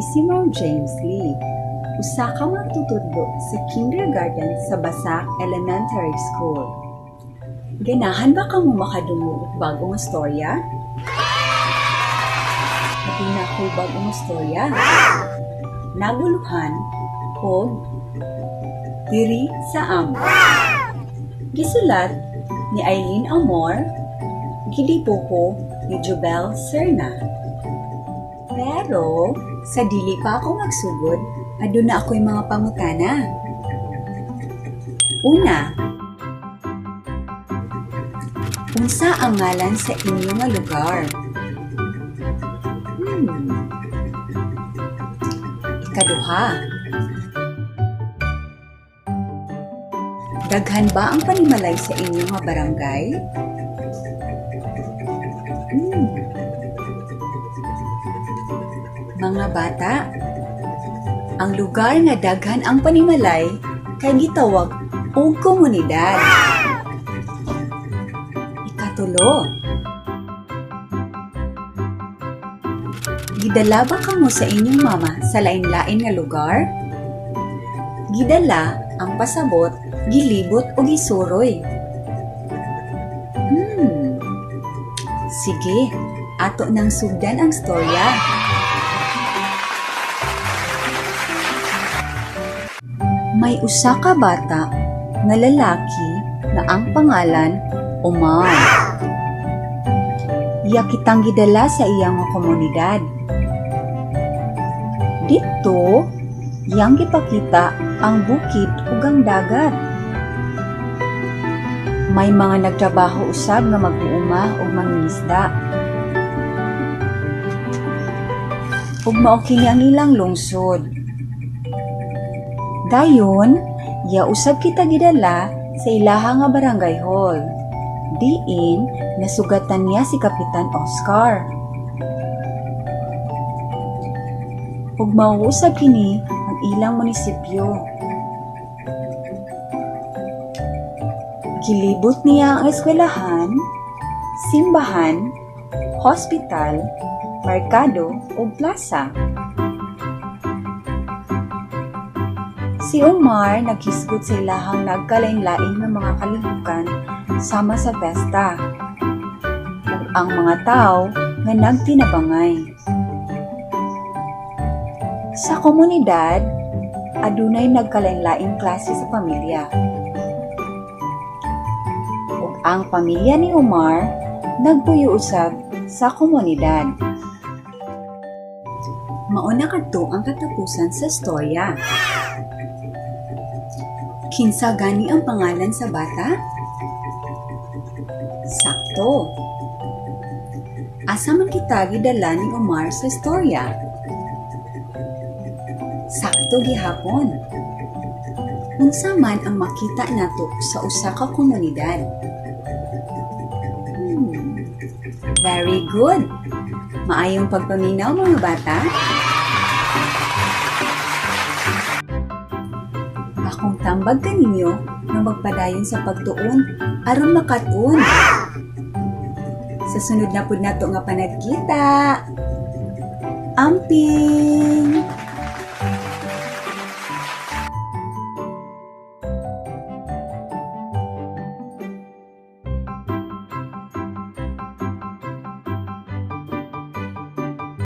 si Ma'am James Lee, usa ka magtutudlo sa kindergarten sa Basak Elementary School. Ganahan ba kamo makadungog og bag-o nga storya? Aduna ako'y bag-o nga storya. Naguluhan og Diri sa Amon. Gisulat ni Eileen Amor, gidibuho ni Jobel Serna. Pero sa dili pa ako magsugod, aduna ako'y mga pangutana. Una, unsa ang ngalan sa inyo nga lugar? Ikaduha, daghan ba ang panimalay sa inyo nga barangay? Mga bata, ang lugar nga daghan ang panimalay kay gitawag og komunidad. Ikatulo, gidala ba kamo sa inyong mama sa lain-lain nga lugar? Gidala ang pasabot, gilibot o gisuroy. Sige, ato nang sugdan ang storya. May usa ka bata nga lalaki nga ang pangalan Omar. Iya kitang gidala sa iyang nga komunidad. Didto, iyang gipakita ang bukid ug ang dagat. May mga nagtrabaho usab nga mag-uuma ug mangingisda. Ug mao kini ang ilang lungsod. Dayon, iya usab kita gidala sa ilaha nga barangay hall. Diin, nasugatan niya si Kapitan Oscar. Ug mao usab kini ang ilang munisipyo. Gilibot niya ang eskwelahan, simbahan, hospital, merkado ug plaza. Si Omar naghisgot sa ilahang nagkalain-lain nga mga kalihukan sama sa pesta ug ang mga tawo nga nagtinabangay. Sa komunidad, adunay nagkalain-laing klase sa pamilya. Ug ang pamilya ni Omar nagpuyo usab sa komunidad. Mao na kadto ang katapusan sa storya. Kinsa gani ang pangalan sa bata? Sakto. Asa man kita gidala ni Omar sa storya? Sakto gihapon. Unsa man ang makita nato sa usa ka komunidad? Very good. Maayong pagpaminaw, mga bata. Akong tambag kaninyo nga magpadayon sa pagtuon aron makat-on. Sa sunod na pud nato nga panagkita. Amping!